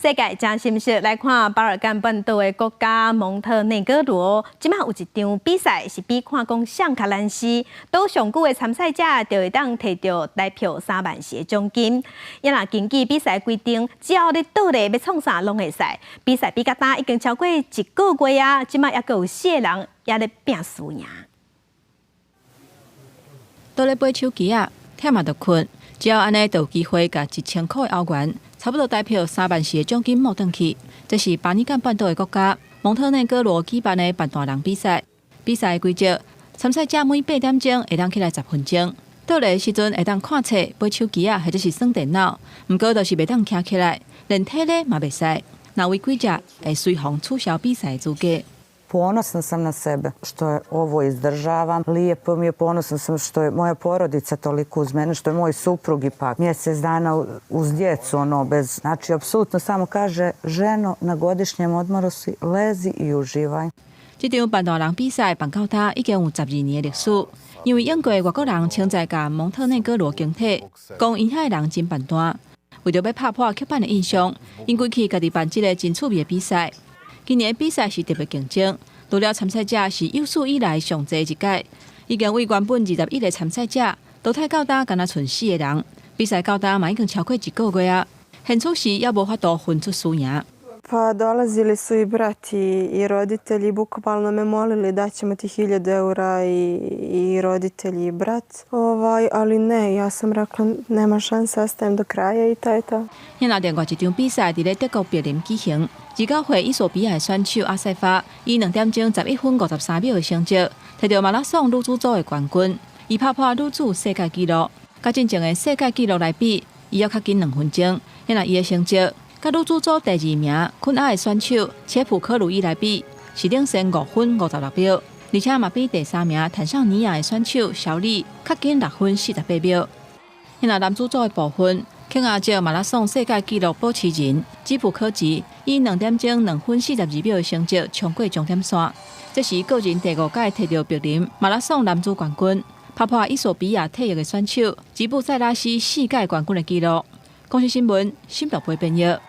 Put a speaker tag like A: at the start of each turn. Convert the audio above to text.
A: 世界誠心事來看巴爾幹半島的國家蒙特內哥羅，這馬有一場比賽是比看講誰較懶死，賭上久的參賽者就會當提著台票3萬四的獎金。也若根據比賽規定，只要你倒咧欲創啥攏會使。比賽比甲今已經超過一個月啊，這馬猶閣有四个人猶咧拚輸贏。
B: 倒咧掰手機仔，忝嘛就睏，只要按呢就有機會共1000箍的歐元，差不多台票3萬四的獎金摸轉去。這是巴爾幹半島的國家蒙特內哥羅舉辦的扮大人比賽。比賽的規則，參賽者每8點鐘會當起來10分鐘，倒咧時陣會當看冊、掰手機仔，或者是耍電腦，毋過就是袂當徛起來，連體咧嘛袂使。若違規者會隨予取消比賽資格。
C: Ponosna sam na sebe što je ovo izdržavam. Lijepo mi je, ponosna sam što je moja porodica toliko uz mene, što je moj suprug ipak mjesec dana uz djecu, ono, bez, znači, apsolutno samo kaže, ženo, na godišnjem odmoru si, lezi i uživaj.
B: 這場扮大人比賽辦到今已經有12年的歷史，因為英國外國人稱讚共蒙特內哥羅經體，講𪜶遐的人真扮大，為著欲拍破刻板的印象，𪜶規氣家己辦這个真趣味的比賽。今年比賽是特別競爭，除了參賽者是有史以來上濟一屆，已經為原本21个參賽者淘汰到今干焦賰四个人。比賽到今嘛已經超過一個月啊，現此時猶無法度分出輸贏。
D: Pa dolazili su i brat i roditelji, bukvalno me molili daćemo ti 1000 eura i roditelji i brat. Ovaj, ali ne, ja sam rekla nema šanse, ostajem do kraja i to je to.
B: 那另外一場比賽佇咧德國柏林舉行，29歲伊索比亞的選手阿塞法以2點鐘11分53秒的成績，提著馬拉松女子組的冠軍，伊拍破女子世界紀錄，佮進前的世界紀錄來比，伊猶較緊2分鐘。那伊的成績，佮女子組第二名肯亞的選手切普科魯伊來比，是領先5分56秒，而且嘛比第三名坦桑尼亞的選手小李較緊6分48秒。那男子組的部分，肯亞籍馬拉松世界紀錄保持人基普科吉以2點鐘2分42秒的成績衝過終點線，這是個人第五屆提著柏林馬拉松男子冠軍，拍破伊索比亞退役的選手吉布塞拉西四屆冠軍的紀錄。公視新聞，新北編譯。